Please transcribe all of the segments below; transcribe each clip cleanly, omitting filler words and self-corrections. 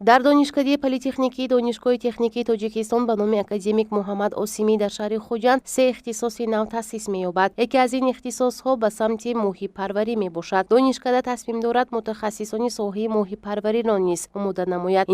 Дар Донишкадаи политехникии Донишгоҳи техникии Тоҷикистон ба номи академик Муҳаммад Осимӣ дар шаҳри Хуҷанд се ихтисоси нав таъсис меёбад. Яке аз ин ихтисосҳо ба самти моҳипарварӣ мебошад. Донишкада тасмим дорад, мутахассисони соҳаи моҳипарвариро низ омода намояд.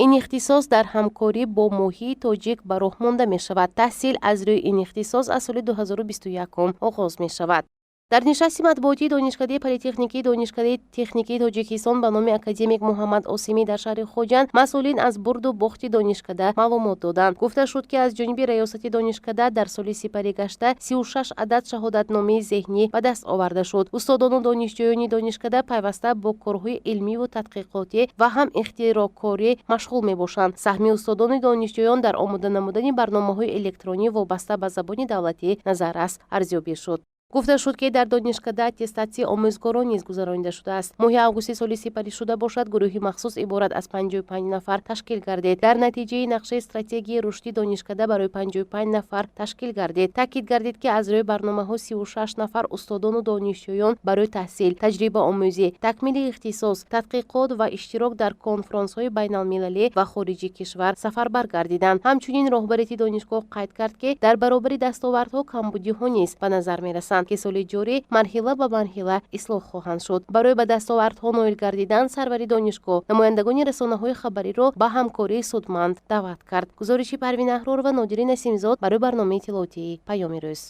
Ин ихтисос дар ҳамкорӣ бо Моҳии тоҷик ба роҳ монда мешавад. Таҳсил аз рӯи ин ихтисос аз соли 2021 оғоз мешавад. Дар нишасти матбуотии Донишкадаи политехникии Донишкадаи техникии Тоҷикистон ба номи академик Муҳаммад Осимӣ дар шаҳри Хуҷанд масъулин аз бурду бохти донишкада маълумот доданд. Гуфта шуд, ки аз ҷониби раёсати донишкада дар соли сипаригашта 36 адад шаҳодатномаи зеҳнӣ ба даст оварда шуд. Устодону донишҷӯёни донишкада пайваста бо корҳои илмиву тадқиқотӣ ва ҳам ихтироъкорӣ машғул мебошанд. Саҳми устодони донишҷӯён дар омода намудани барномаҳои электронӣ вобаста ба забони давлатӣ назаррас арзёбӣ шуд. Гуфта шуд, ки дар донишкада аттестатсияи омӯзгорон низ гузаронида шудааст. Моҳи августи соли сипаришуда бошад, гурӯҳи махсус иборат аз 55 нафар ташкил гардид. Дар натиҷаи нақшаи стратегияи рушди донишкада барои 55 нафар ташкил гардид. Таъкид гардид, ки аз рӯи барномаҳо 36 нафар устодону донишҷӯён барои таҳсил, таҷрибаомӯзӣ, такмили ихтисос, тадқиқот ва иштирок дар конфронсҳои байналмилалӣ ва хориҷи кишвар сафарбар гардиданд. Ҳамчунин роҳбарияти донишгоҳ қайд кард, ки дар баробари дастовардҳо камбудиҳо низ ба назар мерасанд, ки соли ҷорӣ марҳила ба марҳила ислоҳ хоҳанд шуд. Барои ба дастовардҳо ноил гардидан сарвари донишгоҳ намояндагони расонаҳои хабариро ба ҳамкории судманд даъват кард. Гузориши Парвин Аҳрор ва Нодири Насимзод барои барномаи иттилоотии «Паёми рӯз».